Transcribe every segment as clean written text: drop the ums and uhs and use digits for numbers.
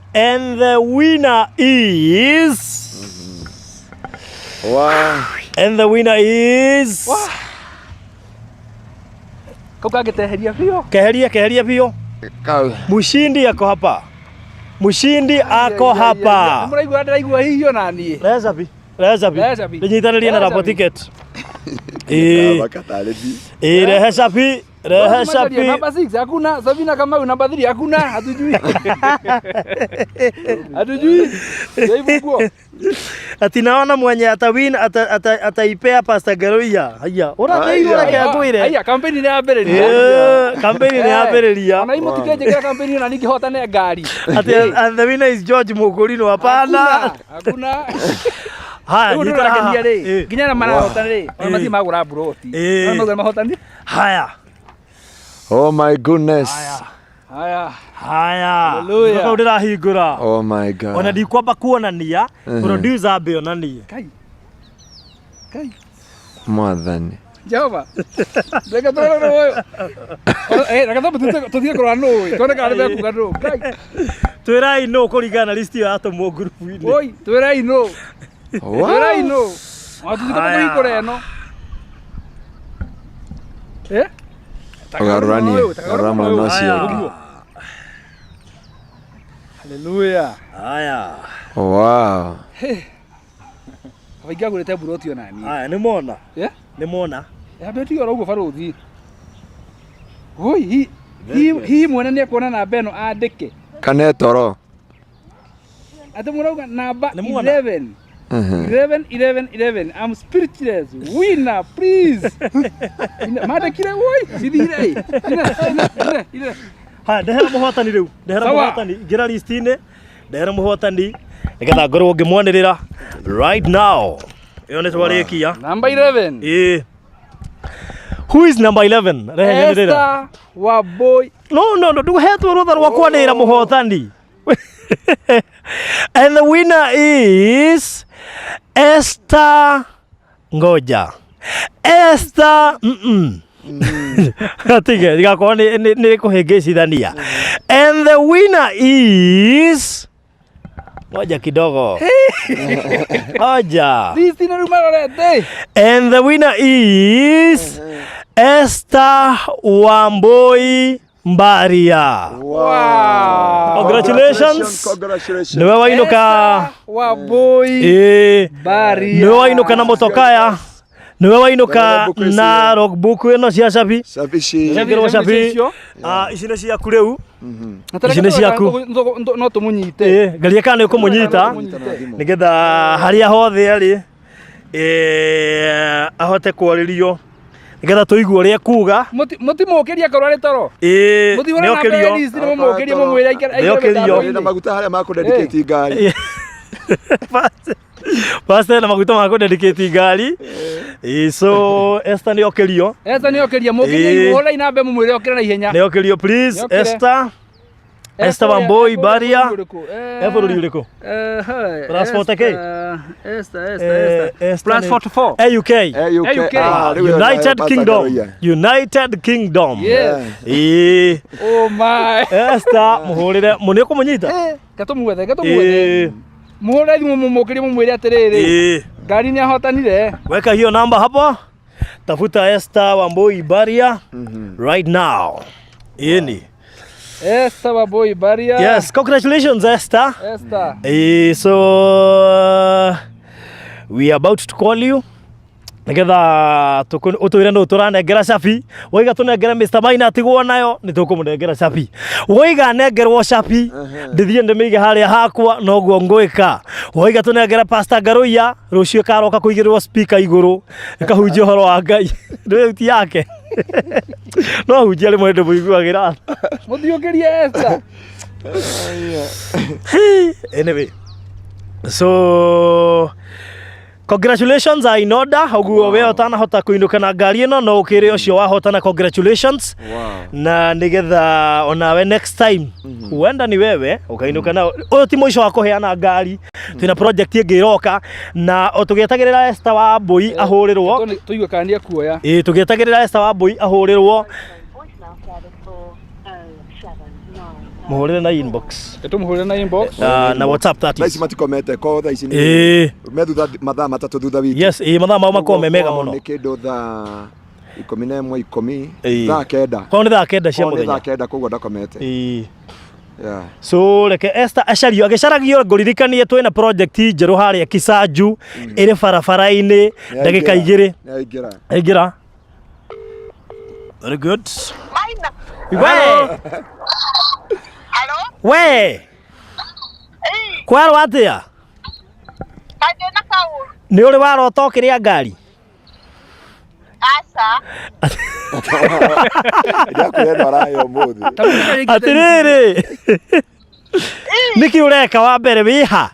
And the winner is And the winner is Kau kangĩteheria biũ. Keheria, keheria biũ. Kau. Mshindi ako hapa. Mshindi ako hapa. Mũraigua ndĩraigua hihio na niĩ. Rehe cabi. Rehe cabi. Rehe cabi. Ndĩnyitanĩrie na Rehe rabo cabi. ticket. Ĩĩ. Bakatarĩ bi. Ĩĩ, rehe cabi. Rehe cabi. Namba 6 hakuna, Sabina Kamau namba 3 hakuna, hatujui. Hatujui. Yaivugwo. Ati naona mwenye atawin ataipea Pastor Garoia. Haya, ũrathĩirwo reke ngwĩre. Haya, kampeni nĩ yambĩrĩria. Ĩĩ, kampeni nĩ yambĩrĩria. Ona imũtikĩnjĩkĩra kampeni ona ningĩhotane ngari. Ati and the winner is George Mukurino. Hapana. Hakuna. Haya, Rĩu nyita haha. ndũrakenia rĩ. Ĩĩ. Nginya arĩa marahotana rĩ, ona matirĩ magũra mburoti. Ĩĩ. Ona mauga mahotani. Haya. Oh my goodness. Haya. Haya. Hallelujah. Kau ndĩrahingũra. Oh my God. Ona ndikwamba kuonania, producer ambe onanie. Kai. Kai. Mwathani. Jehova. Reke tũrore nũ ũyũ. Eh, reke twambe tũthiĩ kũrora nũ ũyũ. Tuone kana nĩmekuga nũ. Kai. Twĩrai nũ kũringana na list ĩyo yatũmwo ngurubu-inĩ. Oi, twĩrei nũ. Twĩrei nũ. Ona tũthiĩ Haya. kũhingũra ĩno. Eh? Ũgarũranie. Garũra mwena ũcio ũngĩ. Hallelujah. Haya. Wow. Kaba ingĩagũrĩte mburoti ona niĩ. Haya, nĩ mona. Eh? Nĩ mona. Yambe ũtige oro ũguo barũthi. Oi, hihi mwene nĩ ekuona namba ĩno andĩke. Kana toro. Atĩ mũrauga namba Nĩ muona? 11. 11 11 11. I'm spiritless. Winner, please. Mandĩkire woi, cithire. Ine, ine, ine, ine. Haya, ndehera mũhotani rĩu. Ndehera Sawa. mũhotani. Ingĩra list-inĩ. Ndehera mũhotani. Nĩgetha ngorwo ngĩmwanĩrĩra right now. Ĩyo nĩ twarĩkia. Namba 11. Ĩĩ. Who is number 11? Rehe nyanĩrĩra. Esther Wambui. No, no, no, ndũhetwo rũtha rwa kwanĩrĩra mũhotani. And the winner is Esther Ngoja. Esther Atige, igakorwo nĩ kũhĩngĩcithania. And the winner is Ngoja kidogo. Ngoja. List nĩ rĩu marorete. And the winner is Esther Wambui Mbaria. Wow. Congratulations. Congratulations. Niwe wainũka Esther Wambui ĩĩ Mbaria. niwe wainũka na mũtokaya niwe wainũka Na logbook na logbook ĩno cia cabi. Sabishi. Nengерwo cabi. Icio. Ah, ici nĩ ciaku rĩu. Na Ici nĩ ciaku. No tũmũnyite. Ĩĩ, ngeria kana nĩ ũkũmũnyita Tũmũnyite. nĩgetha harĩa hothe arĩ ĩĩ, ahote kwarĩrio nĩgetha tũigue ũrĩa ekuga. Mũtimũkĩrie akorwo arĩ toro. Ĩĩ, Mũtihũre namba nĩokĩrio. ya list nĩ mũmũkĩrie mũmwĩre aikare Nĩokĩrio. mĩtambo-inĩ. Na maguta harĩa makũdedicate ngari. Pastor na maguta ma kũdedicate ngari. Ĩĩ, so Esther nĩokĩrio. Esther nĩokĩria mũkĩrie Ĩĩ. hũrai namba mũmwĩre okĩre na ihenya. Nĩokĩrio please Nĩokĩre. Esther. Esther Wambui Mbaria. E bũrũri ũrĩkũ? Plus 40 K? Esther, Eh, Esther, Esther. Esther Plus nĩ- 44. Eh, UK. Eh, UK. UK. Ah, rĩu ĩyo nayo United Pastor Kingdom. Ngaruiya. United Kingdom. Yes. Ĩĩ. Oh my. Esther mũhũrĩre mũ nĩ ũkũmũnyita? Gatũmuethe, gatũmuethe. Ĩĩ. Mũhũre thimũ mũmũkĩrie mũmwĩre atĩrĩrĩ. Ĩĩ. Ngari nĩ ahotanire. Weka hiyo namba hapo. Tafuta Esther Wambui Baria right now. Ĩni. Esther Wambui Mbaria. Yes, congratulations Esther. Esther. So we are about to call you nigetha ũtwĩre nũ tũranengera cabi. Waiga tũnengere Mr. Maina atigwo nayo nĩ tũkũmũnengera cabi. Waiga nengerwo cabi ndĩthiĩ ndĩmĩige harĩa hakwa noguo ngwĩka. Waiga tũnengere Pastor Ngaruiya rũciũ ĩkaroka kũigĩrĩrwo speaker igũrũ ĩkahunjia ũhoro wa Ngai. Ndũĩ ti yake no hunjia rĩmwe ndĩmũiguagĩra. Mũthiũkĩrie Esther. Anyway, so congratulations are in order. Ũguo we ũtanahota kũinũka na ngari ĩno no ũkĩrĩ ũcio wahotana, congratulations. Na nĩgetha onawe next time huenda ni wewe ũkainũka na ũyũ ti mũico wa kũheana ngari, twĩna project ĩngĩ ĩroka na o tũgĩetagĩrĩra Esther Wambui ahũrĩrwo. Tũigue kana nĩ ekuoya. Ĩĩ, tũgĩetagĩrĩra Esther Wambui ahũrĩrwo. Voicemail service for 0799. Mũhũrĩre na inbox. Tũmũhũrĩre na inbox. Ah, na WhatsApp that Thaa is. ici matikomete ko thaa ici nĩ Ĩĩ. me thutha mathaa 3 thutha witũ. Yes, ĩĩ mathaa mao makoragwo me mega Kwao mũno. Nĩ kĩndũ thaa 11 10 Ĩĩ. thaa 9. Kwao nĩ thaa 9 cia Kwao nĩ thaa mũthenya. 9 koguo ndakomete. Ĩĩ. Yeah. So reke Esther acario agĩcaragio ngũririkanie twĩna project njerũ harĩa Kisanju ĩrĩ barabara-inĩ ndagĩka 2. Nĩ aingĩra. Aingĩra. Very good. Maina. We. Halo? We. Ĩĩ, Kwerwo atĩa? kaĩ ndĩna kaũru? Nĩ ũrĩ warota ũkĩrĩa ngari? Aca. Ndakwĩra ĩno araya ũmũthĩ. Atĩrĩrĩ. Nĩkĩ ũreka wa mbere wĩha?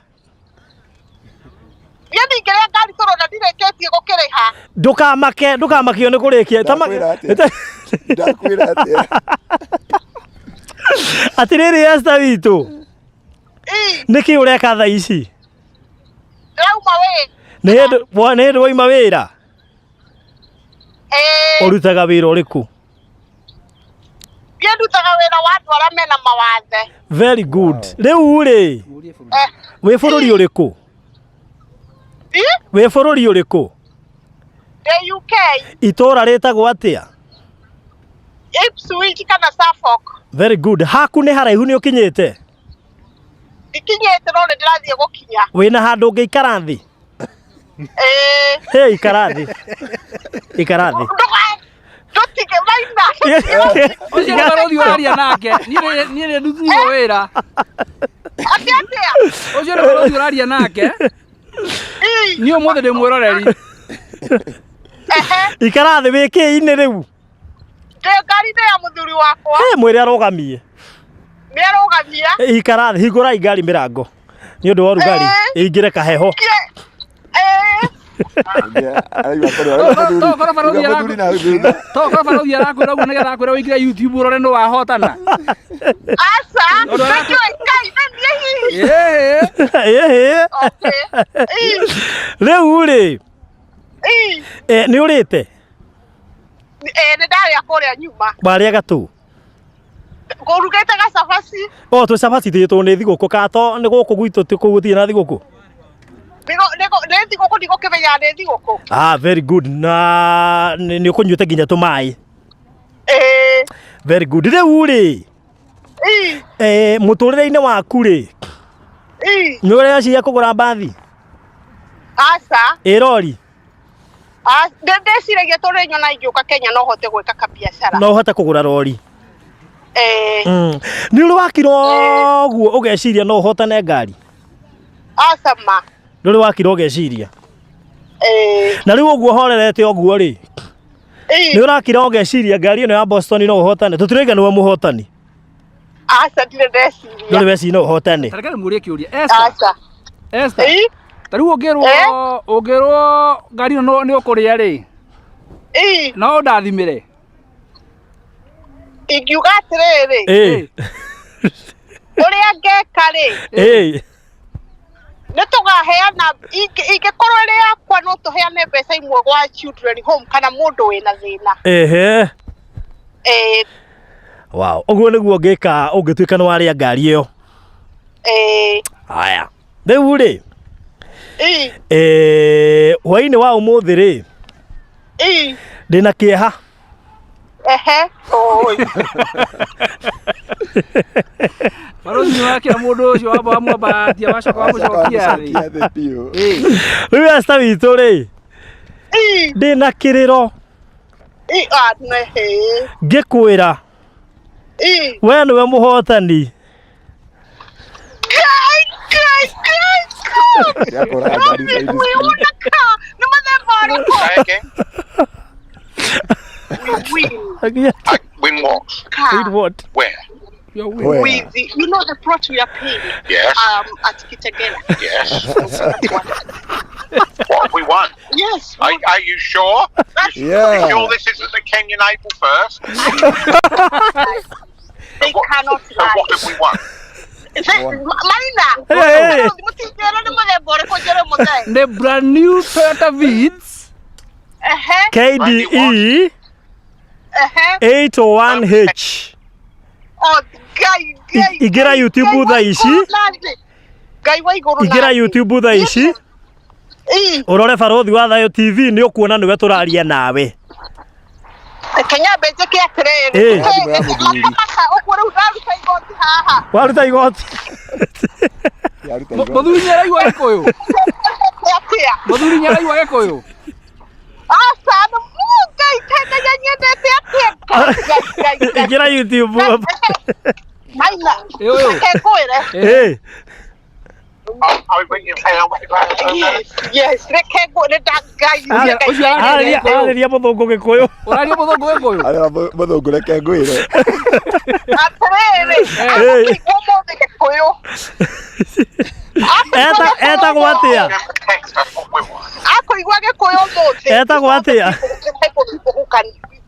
Niĩ ndingĩrĩa ngari tondũ ona ndirĩkĩtie gũkĩrĩha. Ndũkamake, ndũkamakio nĩ kũrĩkia. Ndakwĩra atĩa? Ndakwĩra atĩa? Atĩrĩrĩ Esther witũ, Ĩĩ, nĩkĩ ũreka thaa ici? ndĩrauma wĩra. Nĩ hĩndĩ nĩ hĩndĩ waima wĩra? Ĩĩ, Ũrutaga wĩra ũrĩkũ? niĩ ndutaga wĩra wa andũ arĩa mena mawathe. Very good. Rĩu rĩ, Eh, wĩ bũrũri ũrĩkũ? ĩ, Wĩ bũrũri ũrĩkũ? ndĩ UK, Itũũra rĩtagwo atĩa? Ipswich kana Suffolk. Very good. Haku nĩ haraihu nĩ ũkinyĩte? Ndikinyĩte no nĩ ndĩrathiĩ gũkinya. Wĩna handũ ũngĩikara thĩ? Ĩĩ. Hey, ikara thĩ. Ikara thĩ. Ndũtige maina. Ũcio nĩ barũthi ũraria nake. Niĩ nĩ ndutirwo wĩra. Atĩ atĩa? Ũcio nĩ barũthi ũraria nake. Ĩĩ, Niĩ ũmũthĩ ndĩ mwĩroreri. ehe, Ikara thĩ wĩ kĩ-inĩ rĩu? ndĩ ngari-inĩ ya mũthuri wakwa. Hey, mwĩre arũgamie. Nĩ arũgamia. Ikara thĩ, hingũrai ngari mĩrango. Nĩ ũndũ wa ũrugarĩ. Ĩingĩre kaheho. Ĩĩ. Araigua kũrĩa. Araigua To korwo barũthi mũthuri arakwĩra na thutha. to korwo barũthi arakwĩra ũguo nĩgetha akwĩre ũingĩre YouTube ũrore nũ wahotana. Aca, Tondũ nĩnjũĩ Ngai nĩ niĩ hihi. Ĩĩ. Ĩhĩ. Okay. Ĩĩ, Rĩu rĩ, ĩĩ, nĩ ũrĩte? ĩĩ, nĩ ndarĩa kũrĩa nyuma. Warĩa gatũ? Ngũrugĩte gacabaci. O tũ cabaci tũgĩtwo nĩ thigũkũ ka to nĩ gũkũ gwitũ ti kũu gũtirĩ na thigũkũ? Nĩ thigũkũ ndigũkĩmenya nĩ thigũkũ. Ah, very good. Na nĩ ũkũnyuĩte nginya tũmaĩ. Ĩĩ, Very good. Rĩu rĩ, ĩĩ, mũtũrĩre-inĩ waku rĩ, ĩĩ, nĩ ũreciria kũgũra mbathi? aca. Ĩ rori? Nĩ ndĩciragia tondũ nyona ingĩũka Kenya no hote gwĩka kabiacara. No ũhote kũgũra rori? Ĩĩ, Nĩ ũrĩ wakira ũguo ũgeciria no ũhotane ngari? aca ma. Ndũrĩ wakira ũgeciria? Ĩĩ, Na rĩu ũguo horerete ũguo rĩ, ĩĩ, nĩ ũrakira ũgeciria ngari ĩno ya Boston no ũhotane? Tũtirauga nĩwe mũhotani. aca ndirĩ ndeciria. Ndũrĩ weciria no ũhotane? Ta reke ndĩmũrie kĩũria. Esther, Aca. Esther. Ĩĩ, Ta rĩu ũngĩrwo ũngĩrwo ngari ĩno nĩ ũkũrĩa rĩ, ĩĩ, no ũndathimĩre. ingiuga atĩrĩrĩ, Ĩĩ. ũrĩa ngeka rĩ, Ĩĩ. nĩ tũgaheana ingĩkorwo ĩrĩ yakwa no tũheane mbeca imwe gwa children home kana mũndũ wĩna thĩna. Ehe. Ĩĩ, Wow. Ũguo nĩguo ũngĩka ũngĩtuĩka nĩ warĩa ngari ĩyo. ĩĩ, Haya. Rĩu rĩ, ĩĩ, hwaĩ-inĩ wa ũmũthĩ rĩ, ĩĩ, ndĩna kĩeha. ehe, oi. Barũthi nĩ wakĩra mũndũ ũcio wamba wamwambatia wacoka wamũcokia thĩ. Wacokia thĩ biũ. Ĩĩ. Rĩu Esther witũ rĩ, Ĩĩ, ndĩna kĩrĩro ĩĩ, ah, nĩ, ĩĩ, ngĩkwĩra ĩĩ. we nĩwe mũhotani. Ngai, Ngai, Ngai, Ngai. Yakũra ngari Robi, side street. wĩona ka? Nĩ mũthemba ũrĩkũ? Say again. We win. I win what? Ka. Win what? Where? Where? With the, you know the plot we are paying Yes. at Kitegela. Yes. What have we won? Yes. Are you sure? That's Yeah. You sure this isn't the Kenyan April 1st? They cannot So lie. what have we won? Maina. Hey, hey. Mũtingĩra nĩ mũthemba ũrĩkũ njĩre mũthee? Nĩ brand new Toyota Vitz. Ehe, KDE ehe. 801H. Oh, Ngai Ngai. Ingĩra YouTube Ngai wa thaa ici. igũrũ na thĩ. Ngai wa igũrũ na Ingĩra thĩ. YouTube thaa ici. Ii, Ũrore Barothi wa Thayũ TV nĩ ũkuona nĩwe tũraria nawe. Reke nyambe njĩke atĩrĩrĩ. Ĩ. Thimũ ya mũthuri. Maka ũguo rĩu ndaruta igoti haha. Waruta igoti. Yaruta igoti. Mũthuri nĩ araigua Gĩkũyũ. Atĩa? Mũthuri nĩ araigua Gĩkũyũ. Aca, nĩ Ngai Ngai nyendete atĩa? Ngai, Ngai, Ngai. Ingĩra YouTube. Maina. Ĩ ũyũ. Reke ngwĩre. Ĩ. I'll be waiting for Yes, yes, reke ngwĩre nda Ngai. Ũcio- ũcio araria Arĩria Gĩkũyũ. arĩria mũthũngũ Gĩkũyũ. Ũraria mũthũngũ Gĩkũyũ. Arĩa mũthũngũ reke ngwĩre. Atĩrĩrĩ, Ĩ. akũigua ũmũthĩ Gĩkũyũ. Eta etagwo atĩa? Text us what we want. Akũigua Gĩkũyũ ũmũthĩ. Etagwo atĩa?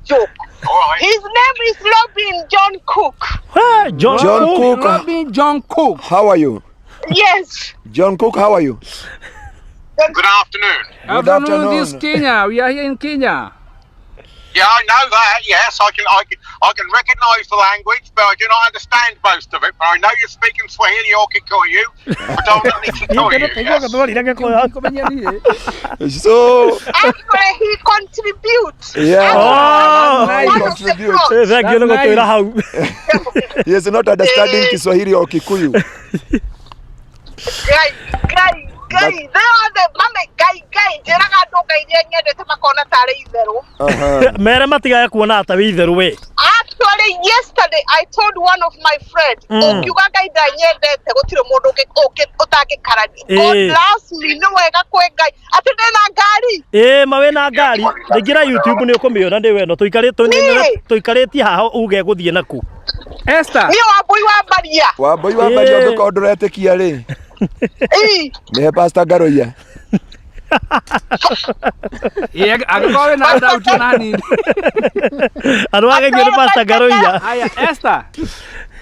Joke. All right. His name is Robin John Cook. Hey, John John Cook. Cook. Robin John Cook. How are you? Yes. John Cook, how are you? Good afternoon. Good Afternoon, this afternoon. Kenya. We are here in Kenya. Yeah, I know that. Yes, I can recognise the language, but I do not understand most of it. But I know you're speaking Swahili or Kikuyu, predominantly Kikuyu. Yes. Twarire Gĩkũyũ. Kũmenya niĩ. So, Actually, he contributes. yeah. Oh. Nice. He contribute. Eh, Thank you nĩ That's gũtwĩra hau. He is not understanding Kiswahili or Kikuyu. Ngai, Ngai, Ngai. They are the mame Ngai, Ngai. Njĩraga andũ Ngai iria nyendete makona tarĩ itherũ. Uh-huh. Mere matigae kuona ta wĩ itherũ we. Actually, yesterday I told one of my friend, ũngiuga Ngai ndanyendete gũtirĩ mũndũ ũtangĩkarania. God Ĩ. loves me, nĩ wega kwĩ Ngai. Atĩ ndĩna ngari. Ĩ ma wĩna ngari. Ingĩra YouTube nĩ ũkũmĩona ndĩ weno. Niĩ. Tũikarĩtie haha uge gũthiĩ naku. Esther. Niĩ Wambui wa Mbaria. Wambui wa Mbaria Ĩ. ũngĩkorwo ndũretĩkia rĩ, Ĩ. mĩhe Pastor Ngaroia. Ĩ, angĩkorwo wĩna doubt ona hanini. Andũ ageithio nĩ Pastor Ngaroia. Haya, Esther.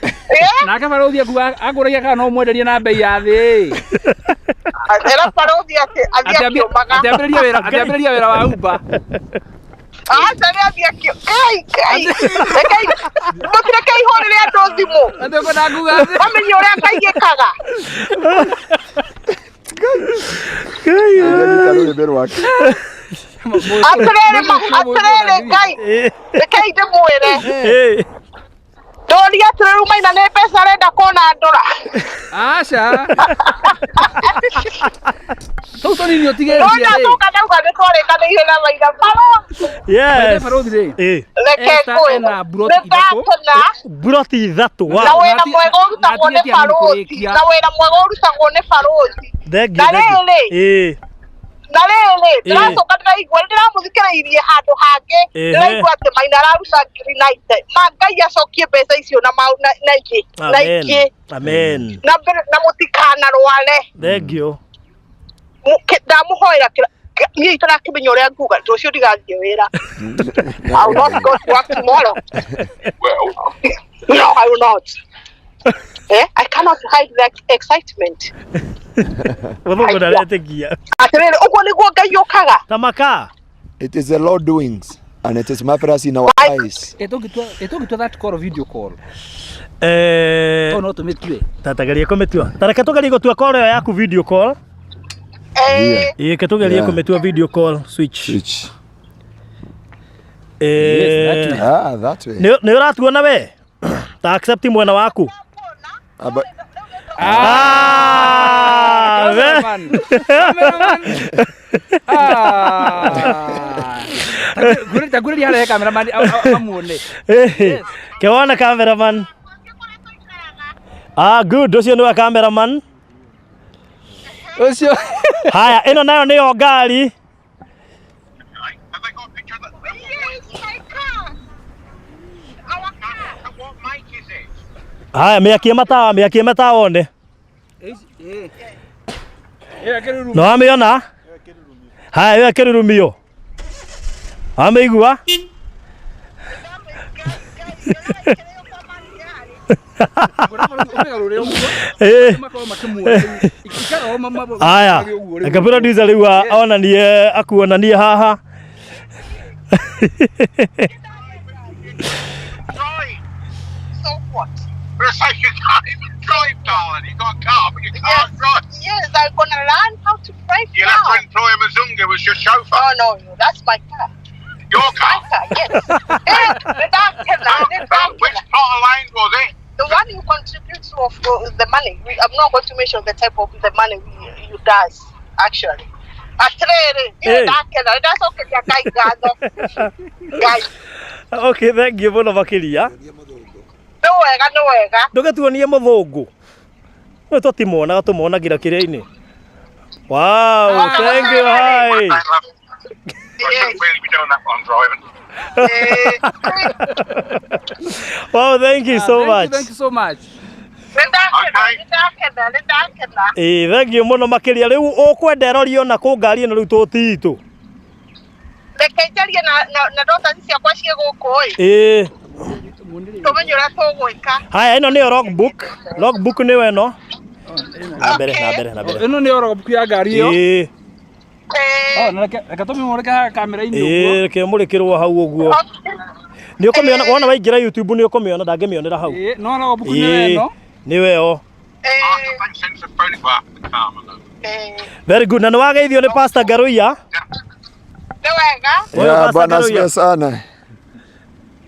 Eh? Nake barũthi akũragia kana no ũmwenderie na bei ya thĩ. Ĩra barũthi atĩ athiĩ akĩũmaga. Atĩ ambĩrĩrie wĩra wa Uber. Aca nĩ athiĩ akĩũ. Ngai, Ngai. Rekei, mũtireke ihũrĩre andũ thimũ. Atĩ ũkwenda nguga atĩ. Mamenye ũrĩa Ngai ĩkaga. Angĩnyita rũrĩmĩ rwake. Atĩrĩrĩ, atĩrĩrĩ Ngai. Rekei ndĩmwĩre. Ĩ. Ndũria atĩrĩ rĩu Maina nĩ mbeca arenda kuona ndũra. Aca. Tũu tũnini ũtigĩtie Ndona rĩ. tũka ndauga nĩ twarĩkanĩire na Maina. Barũthi. Yes. Barũthi rĩ. Ĩ. Reke Esther ngwĩre. ena mburoti Nĩ ithatũ. ndakena. Mburoti ithatũ. Na Wow. wĩra Nati- mwega ũrutagwo nĩ natigetie anini barũthi. kũrĩkia. Na wĩra mwega ũrutagwo nĩ barũthi. Thank you. Na Thank you. rĩrĩ. Ĩ. Na rĩrĩ, Ĩ. ndĩracoka ndĩraigua ndĩramũthikĩrĩirie handũ hangĩ. Ehe. Ndĩraigua atĩ Maina araruta 90,000. Ma Ngai acokie mbeca icio na mau na ingĩ. Na ingĩ. Amen. Amen. Na mbere- na mũtikanarware. Thank you. Ndamũhoera niĩ itarakĩmenya ũrĩa nguga rũciũ ndigathiĩ wĩra. I will not go to work tomorrow. Well, No, I will not. Eh? I cannot hide the excitement. Mũthũngũ ndaretĩkia. Atĩrĩrĩ, ũguo nĩguo Ngai ũkaga. Tamaka. It is the Lord doings and it is marvelous in our eyes. Ĩ, tũngĩtua that call video call. Eh, Tondũ no tũmĩtue. tatagerie kũmĩtua. Ta reke tũgerie gũtua call ĩyo yaku video call. Eh, Ĩ, reke tũgerie Yeah. kũmĩtua video call switch. Switch. Eh, Yes, that Ah, that way. nĩ ũratuona we? Ta accept mwena waku. Ah, but Ah, we. Cameraman. Cameraman. Ah. Takwĩrĩria harĩa he cameraman amuone. Eh, Kewona cameraman. Ah, good. Ũcio nĩwe cameraman. Ũcio. Haya, ĩno nayo nĩyo ngari. have they got a picture of the? yes, my car. Our car. And what make is it? Haya, mĩakie matawa, mĩakie matawa one. Ĩ. Ĩ, akĩruru. No wamĩona? Haya, ĩyo ĩkĩrurumio. Wamĩigua? Ũmĩgarũre ũguo. Ĩ. Makorwo makĩmuona. Ikara o Haya, reke producer rĩu onanie akuonanie haha. Sorry, So what? But say you can't even drive, darling. You got a car, but you can't Yes. drive. Yes, I'm gonna learn how to drive You'll now. have to employ a Mzungu as your chauffeur. Oh no, that's my car. Your My car. car, yes. Eh, nĩndakena, Oh, which nĩndakena. plot of land was it? The one you contribute to of the money. I'm not going to mention the type of the money you does actually. Atĩrĩrĩ, niĩ Eh. ndakena, nĩndacokeria Ngai ngatho. Ngai, Okay, thank you mũno makĩria. nĩ wega, nĩ wega. Ndũgĩtuonie mũthũngũ. Nĩ tũtimonaga tũmonagĩra kĩrĩa-inĩ. Wow, thank you, hi. I shouldn't really be doing that while I'm driving. Eh, Wow, thank you so Thank much. you, thank you so much. Nĩndakena, Okay. nĩndakena, nĩndakena. Ĩĩ, thank you mũno makĩria. Rĩu ũkwenda ĩrorio na kũ ngari ĩno rĩu tũtitũ? Reke njarie na daughters ciakwa ciĩ gũkũ ĩ. Ĩĩ. Tũmenye ũrĩa tũgwĩka. Haya, ĩno nĩyo logbook. Logbook nĩyo ĩno. Na mbere, na mbere, na mbere. Ĩno nĩyo logbook ya ngari ĩyo. Ĩĩ. Eh, Oh, na reke tũmĩmũrĩke haha kamera-inĩ ũguo. Ĩĩ, reke mũrĩkĩrwo hau ũguo. Okay. Nĩ ũkũmĩona wona waingĩra YouTube nĩ ũkũmĩona ndangĩmĩonera hau. Ĩĩ, no logbook nĩyo Ĩĩ, ĩno. nĩyo ĩyo. Eh, After thanks sense of photograph the car, my love. eh, Very good. Na nĩ wageithio nĩ Pastor Ngaruiya. Nĩ wega. Wewe Yeah, Pastor bwana Ngaruiya. asifiwe sana.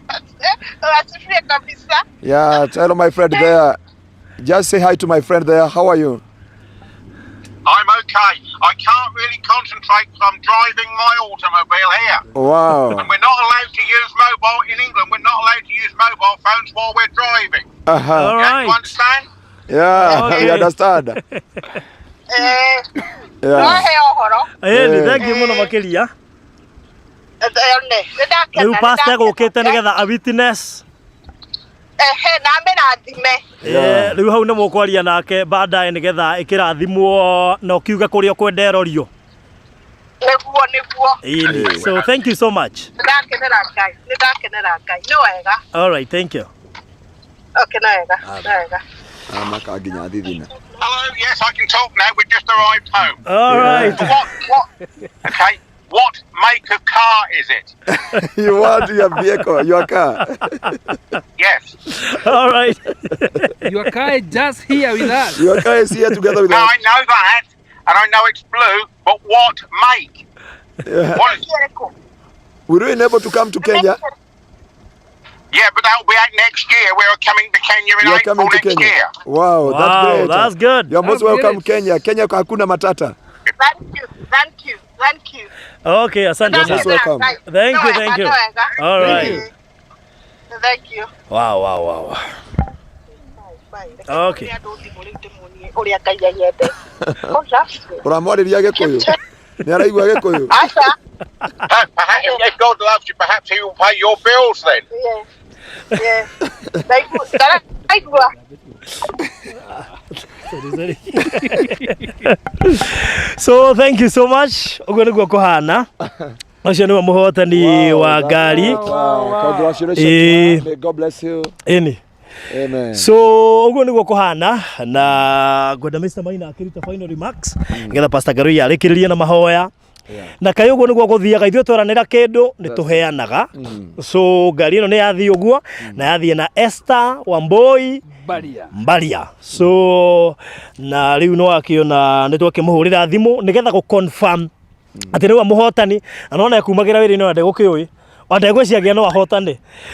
Eh, asifiwe kabisa. Yeah, tell my friend there. Just say hi to my friend there. How are you? I'm okay. I can't really concentrate because I'm driving my automobile here. Wow. And we're not allowed to use mobile in England. We're not allowed to use mobile phones while we're driving. All Yeah, right. you understand? Yeah, Okay. we understand. Eh, Yeah. noheo ũhoro. Ĩĩ, Eh. thank you mũno makĩria. Eh, nĩ nĩndakena. Rĩu pastor nĩndakena. gũkĩte nĩgetha a witness. Ehe, na amĩrathime. Yeah. Eh, rĩu hau nĩ mũkwaria nake baadaye nĩgetha ĩkĩrathimwo na ũkiuge kũrĩa ũkwenda ĩrorio. Nĩguo, nĩguo. Ĩĩ, so thank you so much. Nĩndakenera Ngai, nĩndakenera Ngai. Nĩ wega. All right, thank you. Okay, nĩ wega, nĩ wega. Amaka nginya thithina. Hello, yes, I can talk now. We've just arrived home. All right. What, okay, what make of car is it? You want your vehicle, your car. Yes. All right. Your car is just here with us. Your car is here together with Now, us. I know that, and I know it's blue, but what make? Yeah. What is, Kĩrĩkũ? Will you able to come to Kenya? Yeah, but that'll be out next year. We're coming to Kenya in You are April coming to next Kenya. year. Wow, that's Wow, great. that's good. You're most That's welcome, great. Kenya. Kenya hakuna matata. Thank you, thank you, thank you. Okay, asante You're most sana. welcome. Thank you, thank you. Nĩ wega. All right. Eh, thank you. Wow. Bye. Okay. Andũ thimũ rĩu ndĩmuonie ũrĩa Ngai anyendete. God loves me. Ũramwarĩria Gĩkũyũ? Nĩ araigua Gĩkũyũ? Aca. Perhaps, if God loves you, perhaps He will pay your bills then. Yeah. Yeah. Ndaigua. Ndaraigua. Sorry, sorry. So thank you so much. Ũguo nĩguo kũhana. Ũcio nĩwe mũhotani wa ngari. Wow, congratulations. Eh. May God bless you. Ĩni. Amen. So ũguo nĩguo kũhana na ngwenda Mr. Maina akĩruta final remarks nĩgetha Pastor Ngaruiya arĩkĩrĩrie na mahoya. Na kaĩ ũguo nĩguo gũthiaga, ithuĩ tweranĩra kĩndũ nĩ tũheanaga. So ngari ĩno nĩ yathiĩ ũguo na yathiĩ na Esther Wamboi Baria. Mbaria. So na rĩu no akĩona nĩ twakĩmũhũrĩra thimũ nĩgetha gũ confirm atĩ nĩwe mũhotani, na nona ekumagĩra wĩra-inĩ ona ndegũkĩũĩ, ona ndegwĩciria no ahotane.